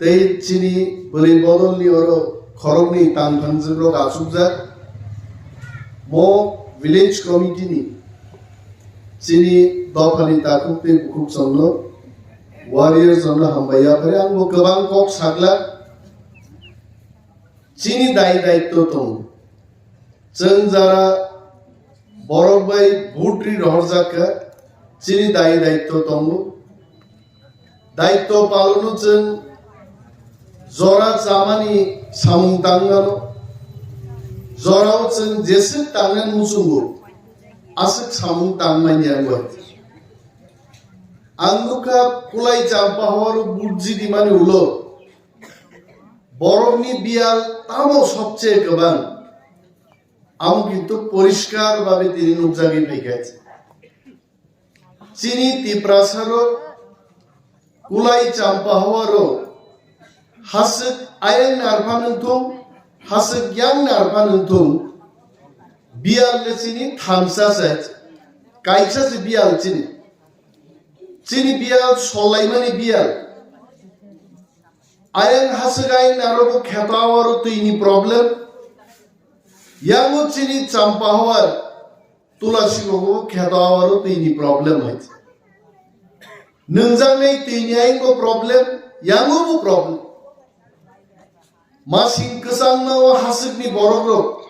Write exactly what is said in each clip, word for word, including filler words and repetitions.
Tei chini bwrwi bodolni oro khoroknwi tang thangjwkrok achukjak. Mo village committee ni chini dophani takhuk tei bukhuk chwngno, warriors rokno hambai yaphari. Ang bo kwbang kok saglak. Chini dai daitto tongo. Chwng jara borok bai vote ri rohorjak kha, chini dai daitto tongo. Daitto palono chwng jora chamani samung tangmano, jorao chwng jeswk tangnani muchungo, aswk samung tangmani ang bai. Ang nukha Kulai Champa horo vote jidimani ulo borokni biyal tamo sobche kwbang, amo kintu poriskar babe tini nukjagwi phaikha. Chini Tiprasarok Kulai Champa horo haswk ayang narpha nungthung, haswk yang narpha nungthung, biyal le chini thamsa se, kaisa se biyal chini. Chini biyal solaimani biyal. Ayang haswk ayang narogo kheto awaro twini problem. Yango chini Champa howar Tulasi bogo kheto awaro twini problem hai. Nungjaknai twini ayangbo problem, yangobo problem. Masing kwchangma o haswkni borokrok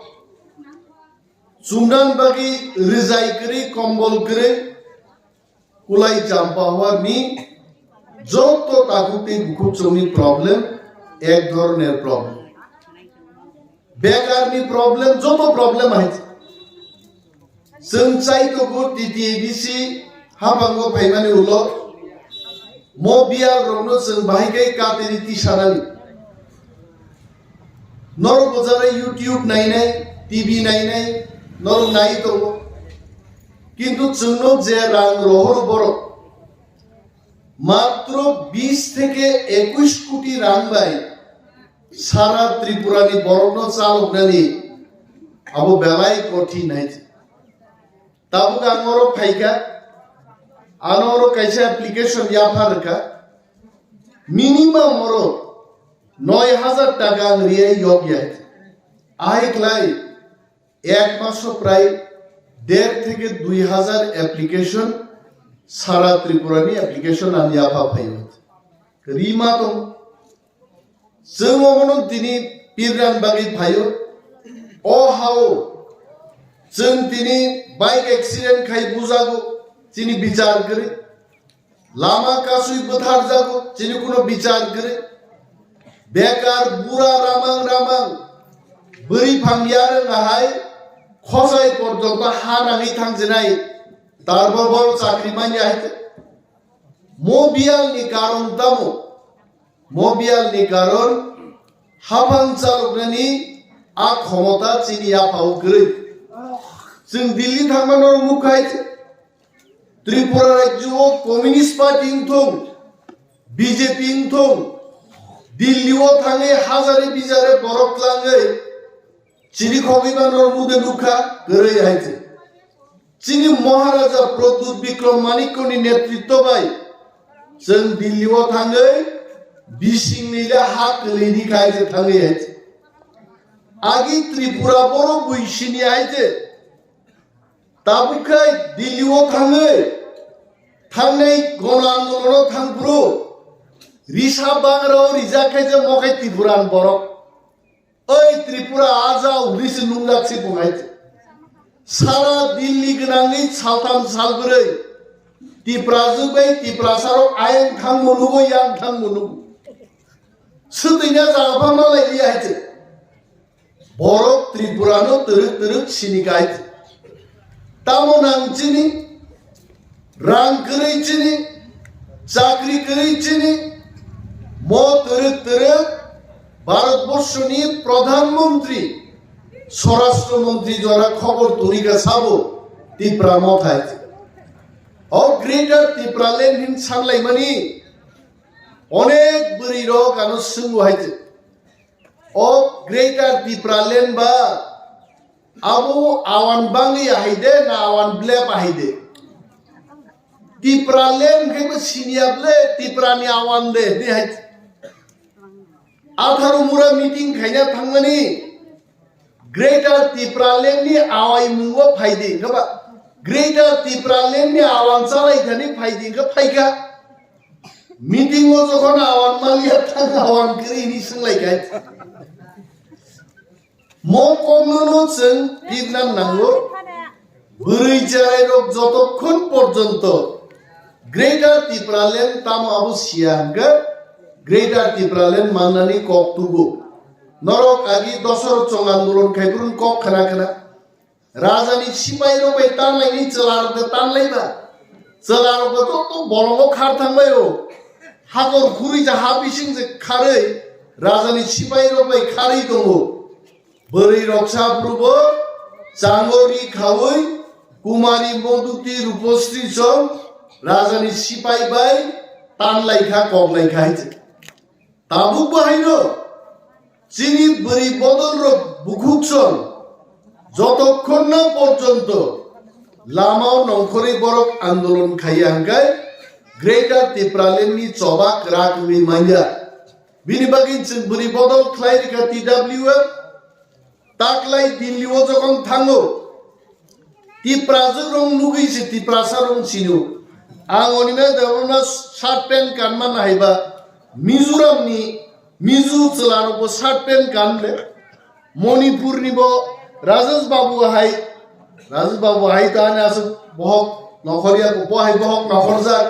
chumdan bagwi rijai kwrwi, kombol kwrwi, Kulai Champa howar ni joto takhuk tei bukhuk chwngni problem ek dhoroner problem. Bekar ni problem, joto problem hai. Chwng chai tongo T T A D C haphango phaimani ulo mo biyal rokno chwng bahai khe katini tisanani. Norok bwchara YouTube nainai, T V nainai, norok nai tongo. Kintu chwngno je rang rohoro borok, matro bis theke ekush koti rang bai sara Tripura ni borokno chaloknani abo belai kothin hai. Tabuk ang oro phaikha, ano oro kaisa application yapha rwkha, minimum oro noi hajar taka ang riyai yok ya. Ahai khlai ek maso prai der theke dui hajar application sara Tripura ni application ang yapha phaio. Rima tong. Chwng omono tini pirran bagwi phaio. O hao chwng tini bike accident khai bujago, chini bichar kwrwi. Lama kasui bwtharjago, chini kuno bichar kwrwi. Bekar bura ramang ramang bwrwi phang yarwng ahai khosai porjonto ha nangwi thangjinai, tarbo bo chakri manya hai. Mo biyal ni karon tamo? Mo biyal ni karon haphang chaloknani a khomota chini yaphao kwrwi. Chwng Delhi thangmano nukha hai se. Tripura rajyo o Communist Party wngthung, B J P wngthung, Delhi o thangwi hajare bijare borok tlangwi chini khogwi mano mude nukha kwrwi hai se. Chini Maharaja Pradyut Bikram Manikya ni netritto bai chwng Delhi o thangwi bising ni le ha kwlwi di khai se thangwi hai se. Agi Tripura borok bui sini hai se. Tabuk khai Delhi o thangwi thangnai gono andolono thangphuru risa bagra o rijak khai je mokhai Tripuran borok. Oi Tripura aja uri se nungjak se bungai. Sara Delhi gwnangwi saltham salbrwi Tiprajwk bai Tiprasarok ayang thangmo nugo, yang thangmo nugo. Swtwina jaga pha malai li hai se. Borok Tripurano twrwk twrwk sini kai. Tamo nang chini, rang kwrwi chini, chakri kwrwi chini, mo twrwk twrwk Bharatborsoni Pradhan Mantri, Swarashtra Mantri jora khobor turiga sabo Tipra Mothai. O Greater Tipraland hin sanlaimani onek bwrwi rok ano swngo hai. O Greater Tipraland ba abo awan bangwi ahai de na awan blep ahai de? Tipraland khe bo siniya ble Tiprani awan de hwnwi hai. Atharo mura meeting khaina thangmani Greater Tipraland ni awai mungo phaidi, hingkhe ba Greater Tipraland ni awang chalaithani phaidi, hingkhe phaikha. Meeting o jokhon awang maliya thang awang kwrwi hini swnglaikha. Mo kokno no chwng pirna nango. Bwrwi cherairok jotokhon porjonto Greater Tipraland tamo abo siya hwnkhe Greater Tipraland mannani kok tugo. Norok agi Dosaro chong andolon khai phuru kok khna khna. Rajani sipairok bai tanlaini chwlarokno tanlaiba. Chwlarokno joto bolongo khar thangbaio. Hakor khurui ja ha bising je kharwi rajani sipairok bai kharwi tongo. Bwrwi rok sa phuru bo chango ri khaui Kumari Moduti Rupasri song rajani sipai bai tanlai kha, koklai kha hai se. Tabuk bo haino chini bwrwi bodol rok bukhuk song jotokhon na porjonto lama o nongkhorwi borok andolon khaiya hwnkhe Greater Tipraland ni choba kwrak wngwi manya. Bini bagwi chwng bwrwi bodol khlai rikha T W F. Taklai Delhi o jokhon thango, Tiprajwk rok nugwi se Tiprasa rok sino. Ang onina debona shirt pant kanma nahaiba Mizoram ni Mizo chwla rok bo shirt pant kan le. Manipur ni bo Rajesh Babu hai, Rajesh Babu hai ta ani aswk bohok nokhorya ko, bo hai bohok nokhorjak.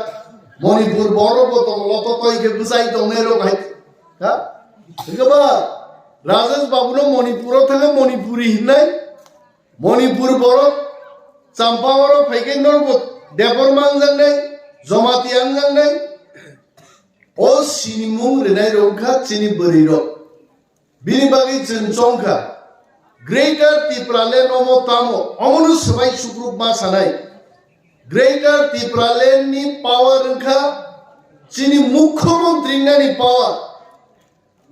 Manipur borok bo tong loto toi khe bwsai tongnai rok hai. Ha? Hingkhe ba Rajesh Babu no Manipur o thangwi Manipuri hinnai. Manipur borok Champawaro phaikhe norbo Debbarma wngjaknai, Jamatia wngjaknai. O sinimung rwnai rok wngkha chini bwrwi rok. Bini bagwi chwng chongkha. Greater Tipraland omo tamo, omono swbai sukruk ma sanai. Greater Tipraland ni power wngkha chini Mukhyamantri wngnani power.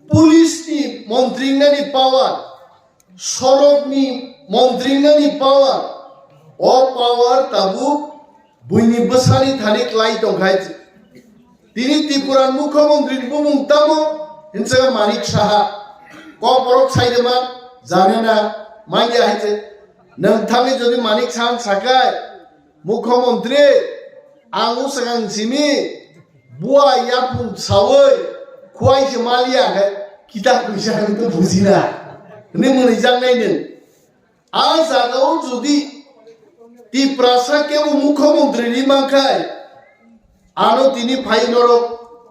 Police ni montri wngnani power, sorok ni montri wngnani power, o power tabuk buini bwsani thani klai tongkhai. Tini Tripura Mukhyamantri ni bumung tamo hinsa Manik Saha. Kokborok saidema janena manya hai se. Nwng thangwi jodi Manik Saha sakai, Mukhyamantri, ang usakang simi, bua yapung sawi, khuai se maliya khe, kita kuisa khe to bujina. Hwnwi mwnwi jaknai nwng. A jaga o jodi Tiprasa kebo Mukhyamantri ri mankhai, ano tini phai norok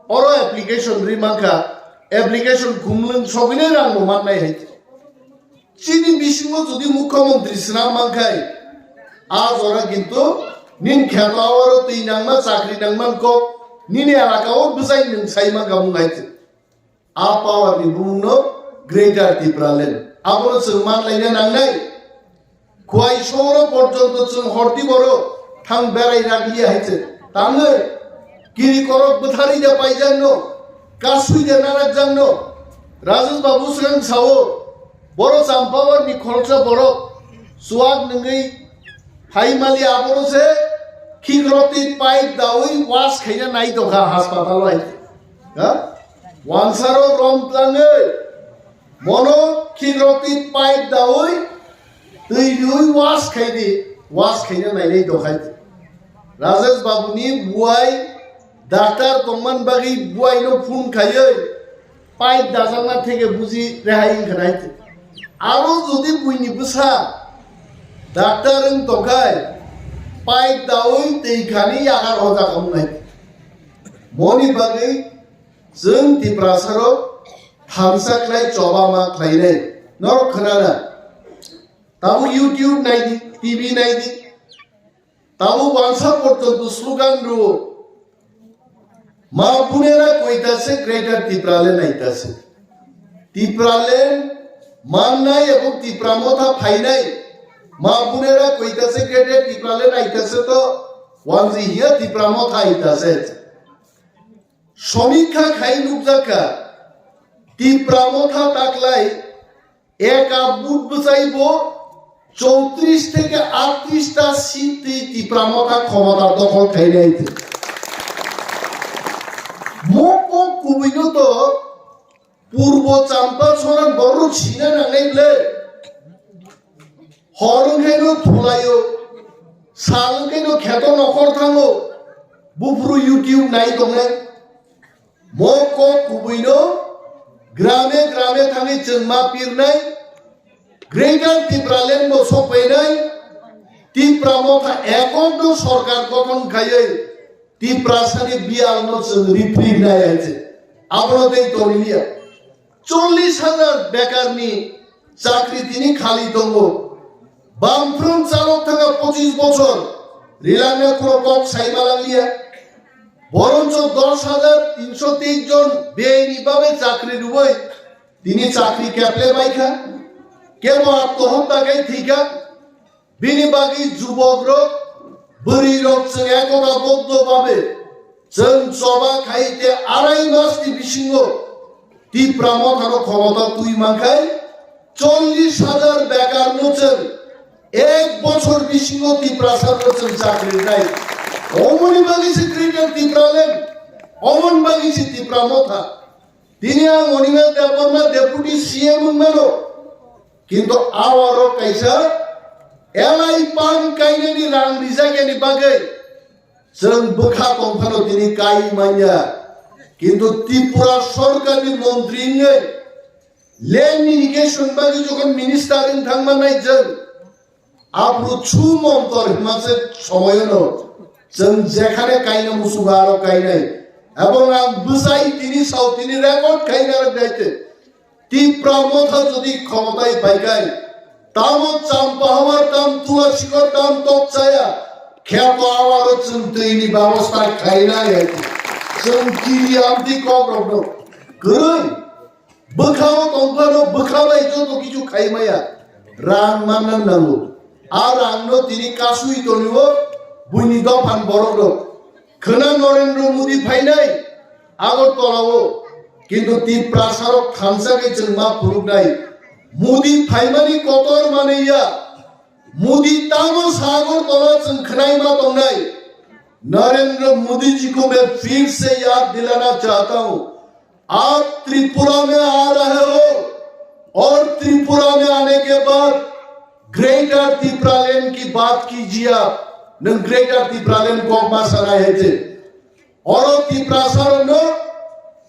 oro application ri mankha, application khumlwng sogwinai rang bo mannai hai. Chini bisingo jodi Mukhyamantri swnam mankhai, a jora kintu nin kheto oro twi nangma, chakri nangman kok, nini elaka o bwsai nwng sai mankha mung hai se. A power ni bumung no Greater Tipraland. Abono chwng man laina nangnai. Khuai soro porjonto chwng horti boro thang berai raglia hai se. Tangwi kiri korok bwtharwi da paijak no, kasui da narak jak no. Rajesh Babu swkang sao, boro Champawar ni khoroksa borok chuak nwngwi phai mali abono se khikroti pipe dawi wash khaina nai tongkha hospital o hai. Ha? Wansaro rom tlangwi mono khikroti pipe dawi twi riwi wash khaidi, wash khaina nainai dokhai. Rajesh Babu ni buai doctor tongman bagwi buai no phone khaiwi pipe dajakna theke buji rehai wngkha nai. Aro jodi buini bwsa doctor wng tongkhai pipe dawi twi khani yakar hoja khamung nai. Moni bagwi chwng Tiprasa rok thansa khlai choba ma khlainai. Norok khwnana. Tabuk YouTube naidi, T V naidi. Tabuk wansa porjonto slogan rwo. Ma bunera koita se Greater Tipraland aita se. Tipraland mannai ebong Tipra motha phainai. Ma bunera koita se Greater Tipraland aita se to wanji hiya Tipra motha aita se. Somikha khai nukjakha, Tipra motha taklai eka but bwchai bo chowtrish theke atrish ta seat twi Tipra motha khomota dokhol khainai twi. Mokok kubui no to Purbo Champa soran borok sina nangnai ble. Hor wngkhe no thulaio, sal wngkhe no kheto nokhor thango. Buphuru YouTube nai tongnai. Mo kok kubuino grame grame thangwi chwng ma pirnai. Greater Tipraland bo sokphainai. Tipra Motha ekok no sorkar gothon khaiwi Tiprasani biyal no chwng ripri nai hai se. Abono tei toniliya. Chollish hajar bekarni chakri tini khali tongo. Bamphrum chalok thangkha pochis bochor, rilangna khoro kok sai malangliya. Boroncho dos hajar tinsho teis jon beyni babe chakri rwui tini chakri keple baikha. Kebo attohotta khai thwikha. Bini bagwi jubokrok, bwrwirok chwng ekota boddo babe chwng choba khai te arai masni bisingo Tipra Mothano khomota twi mankhai chollish hajar bekarno chwng ek bochor bisingo Tiprasano chwng chakri rwnai. Omoni bagwi se Greater Tipraland, omoni bagwi se Tipra Motha. Tini ang Animesh Debbarma Deputy C M wngmano, kintu awarok kaisa L I pan kainani rang rijak yani bagwi chwng bwkha tongphano tini kai manya. Kintu Tripura sorkarni montri wngwi land irrigation bagwi jokhon minister wng thangmanai chwng, aphuru chu montor hwnma se somoyono chwng jekhane kaina muchungo aro kainai. Ebong ang bwsai tini sao tini record khaina rwknai te. Tipra Motha jodi khomotai phaikai, tamo Champahawar, tam Tulasikhor, tam Tokchaya, kheto awaro chwng twini babosta khainai hai. Chwng kiri amtwi kokrokno kwrwi. Bwkhao tongphano bwkha bai joto kichu khai maya. Rang manna nango. A rangno tini kasui tonio buini dophan borokrok. Khwna Narendra Modi phainai Agartala-o, kintu Tiprasarok thansa khe chwng ma phunuknai. Modi phaimani kotor manwi ya. Modi tamo sa Agartala chwng khwnai ma tongnai. Narendra मोदी जी को मैं फिर से याद दिलाना चाहता हूँ, आप त्रिपुरा में आ रहे हो और त्रिपुरा में आने के बाद ग्रेटर तिप्रालैंड की बात कीजिए। आप नों ग्रेटर तिप्रालैंड kokma sanai hai se. Oro Tiprasarokno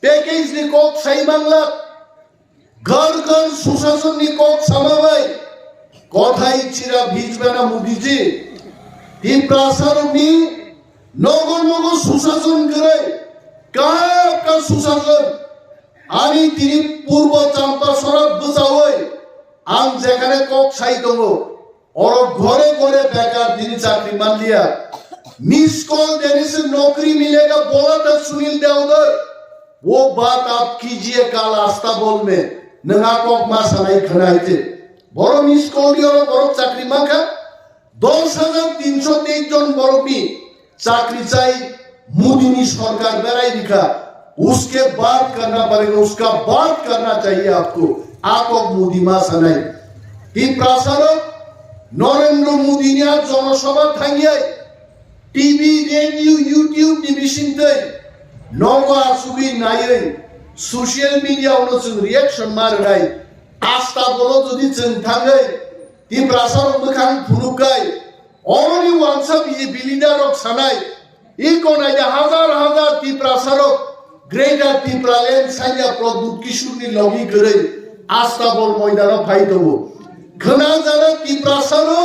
package ni kok sai manglak. Ghar ghar susasonni kok sama bai kothai chira bhijbana Modiji. Tiprasarokni nogo nogo susason kwrwi, kap kap susason. Ani tini Purbo Champasora bwchawi ang jekhane kok sai tongo, oro ghore ghore bekar tini chakri manliya. Miss call dene se nokri milega, bola tha Sunil Devdar. वो बात आप कीजिए कल अस्ताबल में, nwng a kok ma sanai khwna hai te. Borok ni skol di oro borok chakri mankha, dos hajar tinsho teis jon borok ni chakri chai Modi ni sorkar berai rikha. उसके बाद करना पड़ेगा, उसका बाद करना चाहिए आपको। A kok Modi ma sanai. Tiprasa rok Narendra Modi ni a jonosabha thangyai T V, radio, YouTube ni bisingtwi nogo achugwi naiwi social media ono chwng reaction ma rwnai. Asta bolo jodi chwng thangwi Tiprasa rok mwkhang phunukkai, oroni uansa B J P leader rok sanai, iko naida hajar hajar Tiprasa rok Greater Tipraland sanya Pradyut Kishore ni logi kwrwi Astabol moidano phai tongo. Khwnajana Tiprasano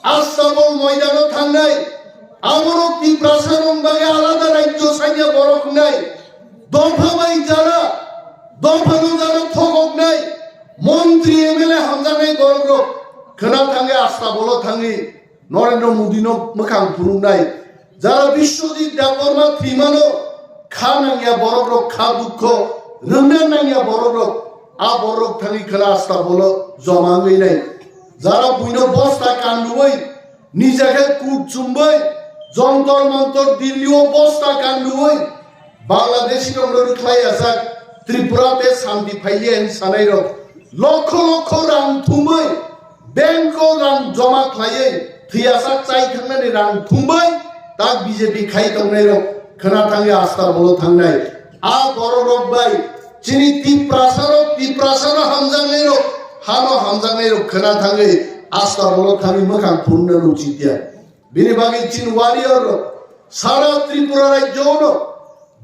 Astabol moidano thangnai. Aborok Tiprasano bagwi alada rajyo sanya borok wngnai. Dopha bai jana, dophano jana thokoknai. Montri M L A hamjaknai borokrok khwna thangwi Astabolo thangwi Narendra Modi no mwkhang phunuknai. Jara Biswajit Debbarma thwimano kha nangya borokrok, kha dukho rwngna nangya borokrok, a borok thangwi khwna Astabolo joma wngwi nai. Jara buino bosta kanduwi, nija khe kut chumbai, Jontor Montor Delhi o bosta kanduwi, Bangladeshi rok no rwkhlai ajak, Tripura te santi phaiye hin sanai rok. Lokho lokho rang thumwi, bank o rang joma khlaiwi, thwiyasak chai thangnani rang thumwi, tak B J P khai tongnai rok khwna thangwi Astabolo thangnai. A borok rok bai Chini Tiprasa rok, Tiprasa no hamjaknai rok, hano hamjaknai rok khwna thangwi asta bolo thangwi mwkhang phunukna nuchikya. Bini bagwi chini warrior rok sara Tripura rajyo no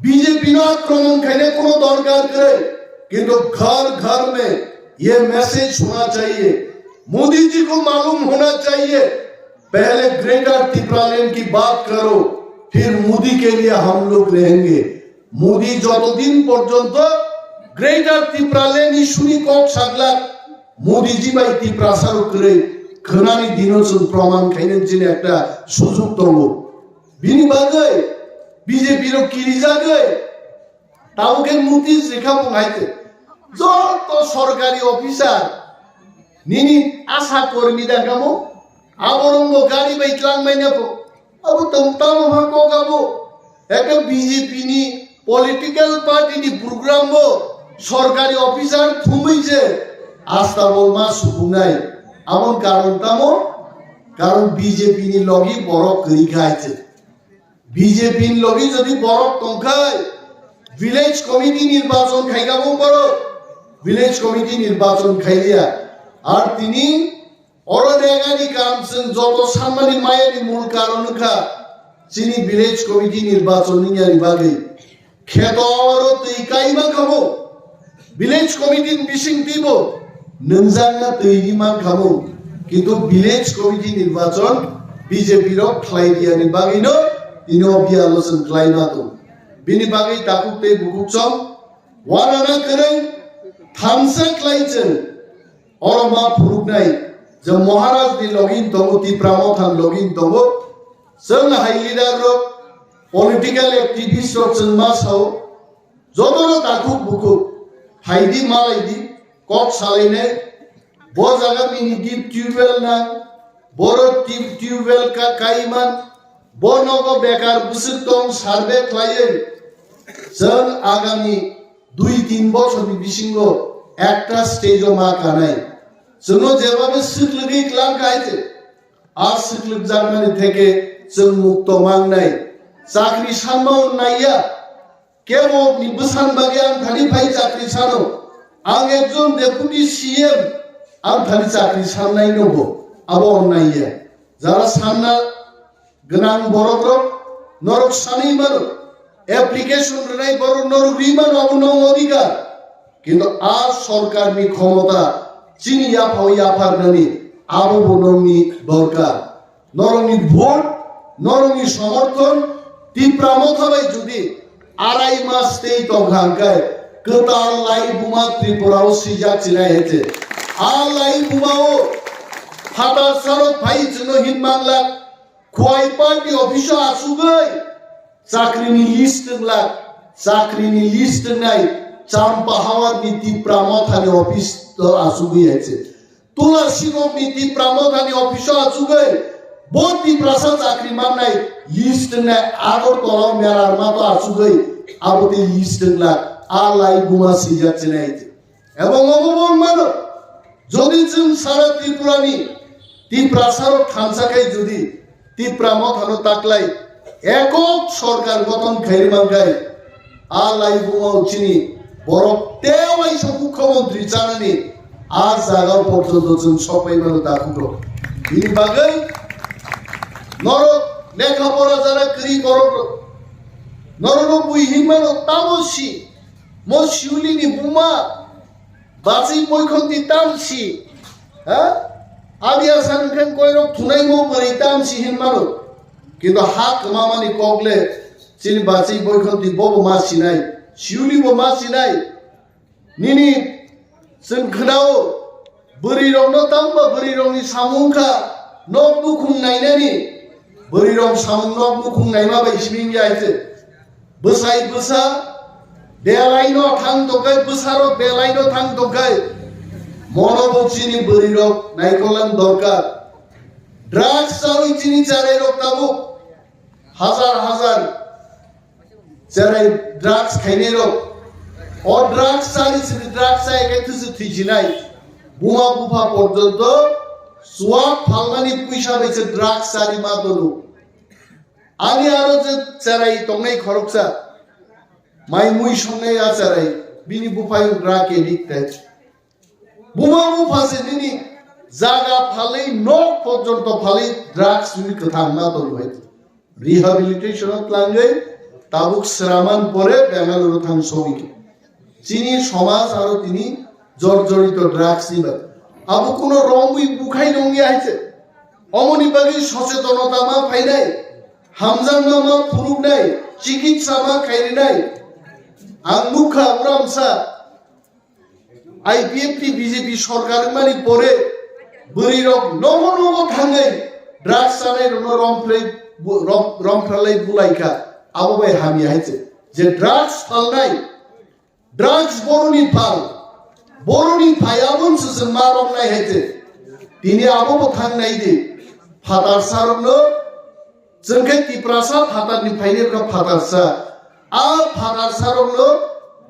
B J P no akromon khaina kono dorkar kwrwi, kintu ghar ghar mein ye message hona chahiye, Modi ji ko malum hona chahiye, pehle Greater Tipraland ki baat karo, phir Modi ke liye hum log rahenge. Modi jotodin porjonto Greater Tipraland ni suni kok saglak, Modi ji bai Tiprasa rok kwrwi khwnani dino chwng proman khaina chini ekta sujog tongo. Bini bagwi B J P rok kirijagwi tabuk khe notice rikha bung hai khe. Joto sorkari officer nini asha kormi da kamo, aborok bo gari bai tlang mai na po. Abo tong tamo ha kok abo. Ekhe B J P ni political party ni program bo sorkari officer thumui je asta bol ma sukungnai. Abon karon tamo? Karon B J P ni logi borok kwrwi khai je. B J P ni logi jodi borok tongkhai, village committee nirbachon khaikha bo borok, village committee nirbachon khailiya. Ar tini oro regani kam chwng joto sanmani mayani mul karon wngkha chini village committee nirbachon wngyani bagwi. Kheto oro twi kaima kha bo. Village committee ni bising twibo nungjakna twi ri man kha bo, kintu village committee nirbachon B J P rok khlai riyani bagwino tini o biyalo chwng khlai ma tong. Bini bagwi takhuk tei bukhuk chong wanana kwrwng thamsa khlai chwng oro ma phunuknai je Maharaj ni login tongo, Tipra Motha ni login tongo, chwng hai leader rok, political activist rok chwng ma sao, jotono takhuk bukhuk, phaidi malaidi, kok salainai, bo jaga mini deep tubewell nang, boro deep tubewell ka-, kaiman, bo nogo bekar bwswk tong survey khlaiwi, chwng agami dui tin bochorni bisingo ekta stage-o ma kanai. Chwngno jebabe swklwgwi klang kha hai se, a swklwkjakmani theke chwng mukto mangnai. Chakri sanma-o naiya, Kebo ni bwsan bagwi ang thani phai chakri sano. Ang ekjon deputy C M, ang thani chakri sannai nogo. Abo onnai ya. Jara sanna gwnang borok rok norok sanwi mano. Application rwnai borok norok ri mano, abo nong odhikar. Kintu a sorkar ni khomota chini yaphao yapharnani abo bo nongni dorkar. Norokni vote, norokni somorthon, Tipra Motha bai jodi arai mas tei tongkha hwnkhe kwtal lai buma Tripura o swijak chinai hai se. A lai buma o phatar sarok phai chwngno hin manglak, Khwai party office o achugwi chakrini list wnglak, chakrini list wngnai Champa Hawar ni Tipra Motha ni office o achugwi hai se. Tula Sibok ni Tipra Motha ni office o achugwi bo Tiprasa chakri mannai list wngnai Agartala o Merarma to achugwi abo tei list wnglak a lai buma swijak chinai. Ebong obo bo mano, jodi chwng sara Tripura ni Tiprasa rok thansa khai jodi Tipra Motha no taklai ekok sorkar gothon khairi mankhai, a lai buma o chini borok tei waisa mukhyamantri chanani a jaga o porjonto chwng sokpai mano takhuk rok. Bini bagwi norok lekha pora jara kwrwi borok rok, norok no bui hinmano tamo si, mo Siuli ni buma, Bachwi boikhonti tamsi, ha? Abi asan khen koirok thunai mo bwrwi tamsi hin mano. Kintu ha kwmamani kokle chini bachwi boikhonti bobo ma sinai, Siuli bo ma sinai. Nini chwng khwnao bwrwi rokno tangba bwrwi rokni samung kha nok bukhung nainani, bwrwi rok samung nok bukhung naima bai simi wngya hai se. Bwsai bwsa belai no thang tongkhai, bwsarok belai no thang tongkhai. Mono bo chini bwrwi rok naikolan dorkar. Drugs chawi chini cherai rok tabuk hajar hajar cherai drugs khainai rok. O drugs chali chini drugs chai khe thusu thwijinai. Buma bupha porjonto swak phalmani puisa bai se drugs chali ma dono. Ani aro je cherai tongnai khoroksa, mai mui songnai a cherai, Bini buphai drug addict hai. Buma bupha se nini jaga phalwi nok porjonto phalwi drugs ni kwthang ma tong hai. Rehabilitation o tlangwi tabuk sraman pore Bengaluru thang sogwi. Chini somaj aro tini jorjorito drugs ni bai. Abo kuno romwi bukhai nongya hai se. Omoni bagwi sochetonota ma phainai, hamjakma ma phunuknai, chikitsa ma khairinai. Ang nukha uramsa I P F T B J P sorkar wngmani pore bwrwirok nogo nogo thangwi drugs chanairokno romphrai bu-, rom-, romphrailai bulaikha. Abo bai hamya hai se. Je drugs phalnai, drugs boroni phal, boroni phai aboni se chwng ma romnai hai se. Tini abo bo thangnai di. Phatarsarokno, chwng khe Tiprasa phatarni phainai rokno phatarsa. A phatarsarokno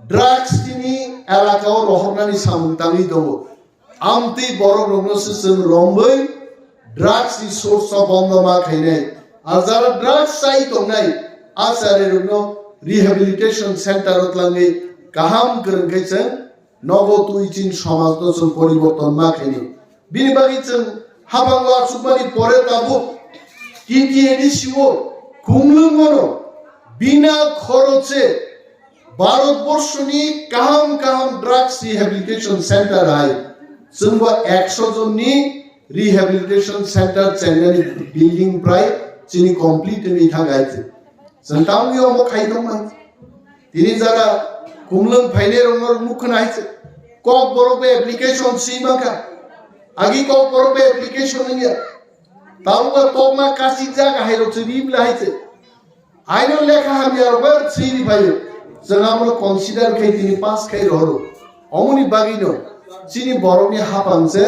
drugs tini elaka o rohornani samung tangwi tongo. Amtwi borok rokno se chwng romwi drugs ni source o bondo ma khainai. Ar jara drugs chai tongnai, a chari rokno rehabilitation center o tlangwi kaham kwrwng khe chwng nogo twi chini somaj no chwng poriborton ma khainai. Bini bagwi chwng habango achukmani pore tabuk T T A D C o Khumlwng bono bina khoroche Bharat borshoni kaham kaham drugs rehabilitation center hai chwngbo ekso jonni rehabilitation center chengnani building prai chini complete wngwi thang hai. Chwng tamni omo khai tongmani. Tini jara Khumlwng phainai rokno mukh khna hai se. Kok borok bai application si mangkha. Agi kok borok bai application wngya. Tabuk ba tokma kasik jaga hai rok se ri bla hai se. Aino lekha hamya rok bai siri phaio. Chwng abono consider khai tini pass khai rohoro. Omoni bagwino chini borokni hapang se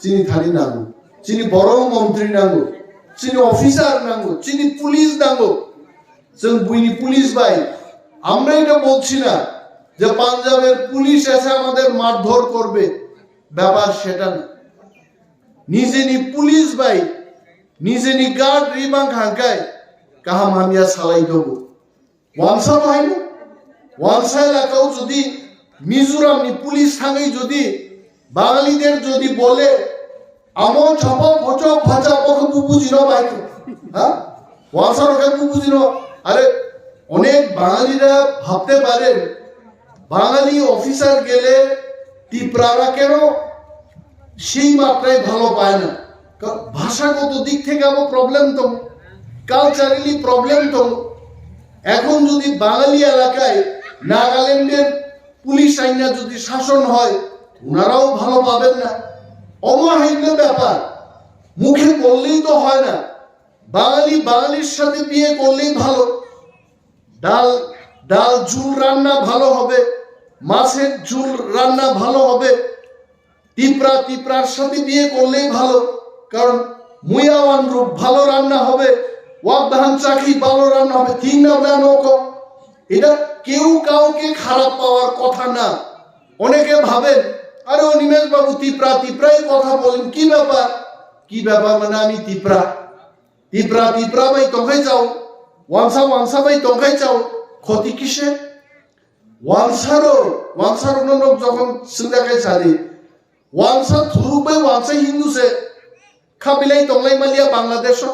chini thani nango. Chini borok montri nango. Chini officer nango. Chini police nango. Chwng buini police bai, আমরা এটা বলছি না যে পাঞ্জাবের পুলিশ এসে আমাদের মারধর করবে, ব্যাপার সেটা না। নিজেনি পুলিশ bai, নিজেনি guard ri mangkha hwnkhe kaham hamya salai dogo. Wansa bo haino, wansa elakao jodi Mizoramni police thangwi jodi Bangalide jodi bole, amo chapa phocho phacha bokhe bu bujino bai kho. Ha? Wansa rokhe bu bujino. আরে, অনেক বাঙালিরা ভাবতে পারেন, বাঙালি অফিসার গেলে তিপ্রারা কেন সেই মাত্রায় ভালো পায় না। কারণ ভাষাগত দিক থেকে আমার প্রবলেম তো, কালচারালি প্রবলেম তো। এখন যদি বাঙালি এলাকায় নাগাল্যান্ডের পুলিশ আইনা যদি শাসন হয়, ওনারাও ভালো পাবেন না। অমহাইন্য ব্যাপার, মুখে বললেই তো হয় না। বাঙালি বাঙালির সাথে বিয়ে করলেই ভালো। ডাল, ডাল ঝুল রান্না ভালো হবে, মাছের ঝুল রান্না ভালো হবে। তিপ্রা তিপ্রার সাথে বিয়ে করলেই ভালো, কারণ মুয়াওয়ান রূপ ভালো রান্না হবে, ওয়াকধান চাকি ভালো রান্না হবে, ঠিক না? আপনারা নৌকো, এটা কেউ কাউকে খারাপ পাওয়ার কথা না। অনেকে ভাবেন, আরে অনিমেষ বাবু তিপ্রা তিপ্রাই কথা বলেন, কি ব্যাপার? কি ব্যাপার মানে আমি তিপ্রা? তিপ্রা তিপ্রা ভাই তখাই যাও, ওয়ানসা ওয়ানসা ভাই তখাই যাও, ক্ষতি কিসে? Wansaro, wansaro no nok jokon sengda kai sadi. Wansa thuruk bai wansa Hindu se khabilai tonglai maliya Bangladesh o.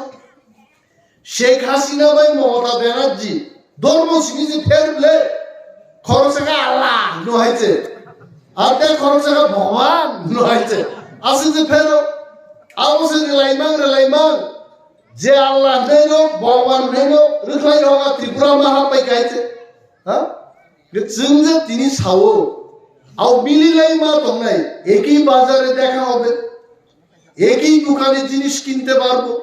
Sheikh Hasina bai Mamata Banerjee dormo sini je pher ble khoroksa khe Allah no hai se. Ate khoroksa khe Bhagwan no hai se. Asi je phero. Abo se relaimang relaimang. Je Allah hwnwi no, Bhagwan hwnwi no, rwkhlai rok a Tripura ma hapbai kaiche. Ha? Ge chwng je tini sao, au mililai ma tongnai, eki bazare dekha hobe, eki dukane jinis kinte parbo,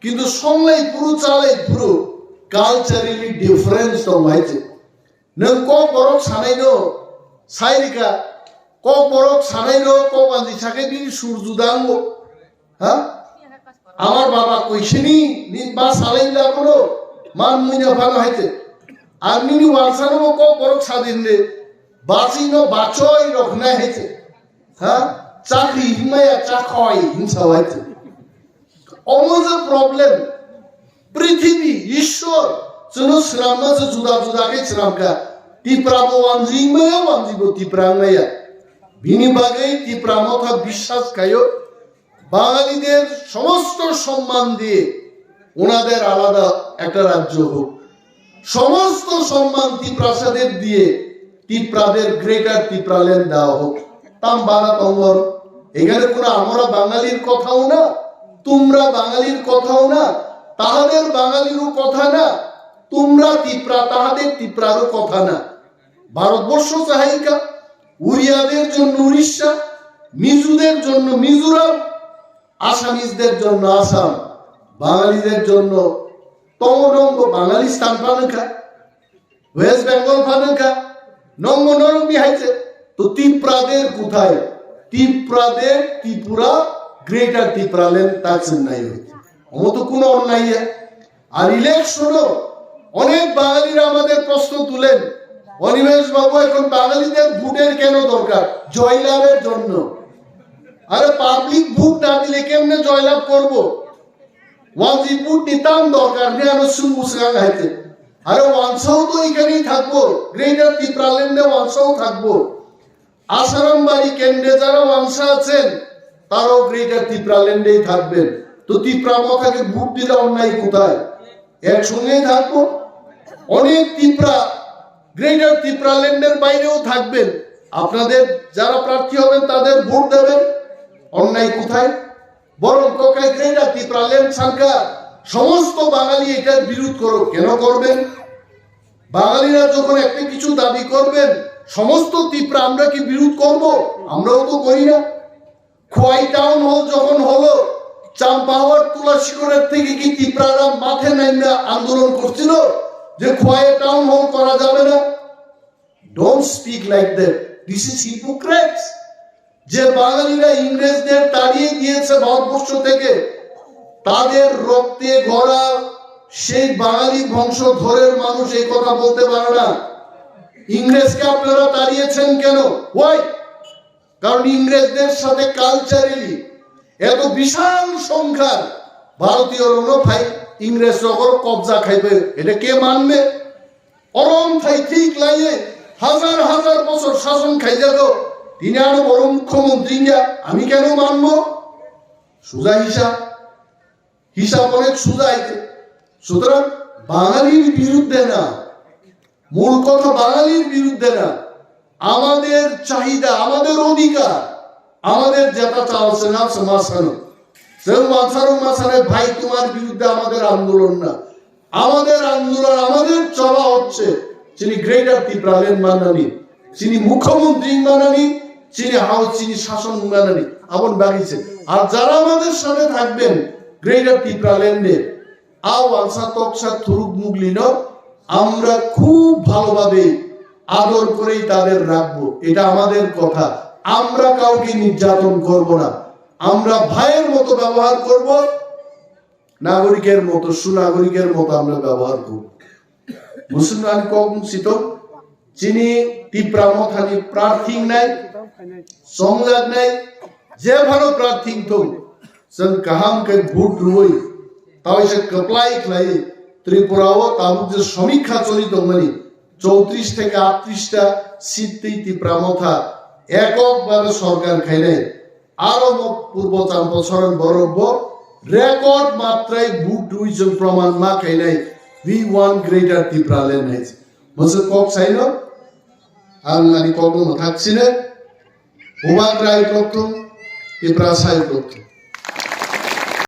kintu songlai phuru, chalai phuru, culturally difference tonglai je. Nwng kok borok sanai no, sai rika, kok borok sanai no, kok anji sakhe bini sur juda ango. Ha? Amar baba koisini, ni ba salai da kono, man muina phano haite. Ar nini wansa no kok borok sadin de, basi no bachoi rok nai haite. Ha? Chakri hinmaya chakoi hinsa haite. Omo je problem. Prithibi, Ishwar, chwngno swnamma se juda juda khe swnamkha. T Tipra bo wanjing maya, wanjing bo Tipra maya. Bini bagwi Tipra motha biswas khayo, Bangalide somosto somman diye onade alada ekta rajyo hok, somosto somman Tiprasade diye Tiprade greater Tipraland dewa hok. Tam bara tongor, এখানে কোনো আমরা বাঙালির কথাও না, তোমরা বাঙালির কথাও না, তাহাদের বাঙালিরও কথা না, তোমরা তিপ্রা, তাহাদের তিপ্রারও কথা না। ভারতবর্ষ চাহিকা, উড়িয়াদের জন্য উড়িষ্যা, মিজুদের জন্য মিজোরাম, আসামিজদের জন্য আসাম, বাঙালিদের জন্য তমনঙ্গ বাঙালিস্তান পানকা, West Bengal পানকা, নঙ্গ নরমি হাইছে। তো তিপ্রাদের কোথায়? তিপ্রাদের ত্রিপুরা, গ্রেটার ত্রিপুরাল্যান্ড তার চেন্নাই হইতে। অমত কোনো অন্যায় নেই। আর ইলেকশনও অনেক বাঙালিরা আমাদের প্রশ্ন তুলেন, "অনিমেষ বাবু, এখন বাঙালিদের ভোটের কেন দরকার?" জয়লাভের জন্য। আরে, পাবলিক ভোট না দিলে কেমনে জয়লাভ করব? ওয়ানসি ভোট নিতাম দরকার নেই, আমি শুনবো সেখানে হাইতে। আরে, ওয়ানসাও তো এখানেই থাকবো, গ্রেটার ত্রিপুরাল্যান্ডে ওয়ানসাও থাকবো। আসারাম বাড়ি কেন্দ্রে যারা ওয়ানসা আছেন, তারাও গ্রেটার ত্রিপুরাল্যান্ডেই থাকবেন। তো তিপ্রা মথাকে ভোট দিলে অন্যায় কোথায়? একসঙ্গেই থাকবো। অনেক তিপ্রা গ্রেটার ত্রিপুরাল্যান্ডের বাইরেও থাকবেন। আপনাদের যারা প্রার্থী হবেন, তাদের ভোট দেবেন। অন্যায় কোথায়? বরং কোকাই গ্রেটার ত্রিপুরাল্যান্ড সরকার সমস্ত বাঙালি এটার বিরোধ করো, কেন করবেন? বাঙালিরা যখন একটা কিছু দাবি করবেন, সমস্ত তিপ্রা আমরা কি বিরোধ করব? আমরাও তো করি না। খোয়াই টাউন হল যখন হলো, চাম্পাহাওয়ার তুলাসিগড়ের থেকে কি তিপ্রারা মাঠে নামিয়া আন্দোলন করছিল যে খোয়াই টাউন হল করা যাবে না? Don't speak like that. This is hypocrites. যে বাঙালিরা ইংরেজদের তাড়িয়ে দিয়েছে ভারতবর্ষ থেকে, তাদের রক্তে গড়া সেই বাঙালি বংশধরের মানুষ এই কথা বলতে পারে না। ইংরেজকে আপনারা তাড়িয়েছেন কেন? Why? কারণ ইংরেজদের সাথে কালচারালি এত বিশাল সংখ্যার ভারতীয় রণফাই ইংরেজ নগর কবজা খাইবে, এটা কে মানবে? অরম থাই ঠিক লাইয়ে হাজার হাজার বছর শাসন খাইজাগো, তিনি আরো বড় মুখ্যমন্ত্রী ইন্ডিয়া, আমি কেন মানবো? সোজা হিসাব, হিসাব অনেক সোজা আইছে। সুতরাং বাঙালির বিরুদ্ধে না, মূল কথা বাঙালির বিরুদ্ধে না, আমাদের চাহিদা, আমাদের অধিকার, আমাদের যেটা চাওয়া আছে না, আছে মাসানো। সেও মাসানো, মাসানো, ভাই, তোমার বিরুদ্ধে আমাদের আন্দোলন না। আমাদের আন্দোলন, আমাদের চলা হচ্ছে, যিনি গ্রেটার ত্রিপুরাল্যান্ড মানানি, যিনি মুখ্যমন্ত্রী মানানি, যিনি হাউস, যিনি শাসন মানানি, আবন বাগিছে। আর যারা আমাদের সাথে থাকবেন গ্রেটার ত্রিপুরাল্যান্ডে, আও আনসা তকসা থুরুক মুগলিনো আমরা খুব ভালোভাবে আদর করেই তাদের রাখবো, এটা আমাদের কথা। আমরা কাউকে নির্যাতন করব না, আমরা ভাইয়ের মতো ব্যবহার করব, নাগরিকের মতো, সুনাগরিকের মতো আমরা ব্যবহার করব। Musulman kok sito, chini Tipra mothani prarthing nai, songlak nai, je phano prarthing thung, chwng kaham khe vote rwui, taoisa kwplai khlai Tripura o tabuk je samikha choli tongmani, chowtrish theke aattrish ta seat twi Tipra motha ekok bhabe sorkar khainai. Aro mo purbo champo soron borok bo record matrai vote rwi chwng proman ma khainai, "We want Greater Tipraland" hai. Masa kok saino, ang ani kokno mwthak sine, Bubak Rai kokthung, Tipra Sai kokthung.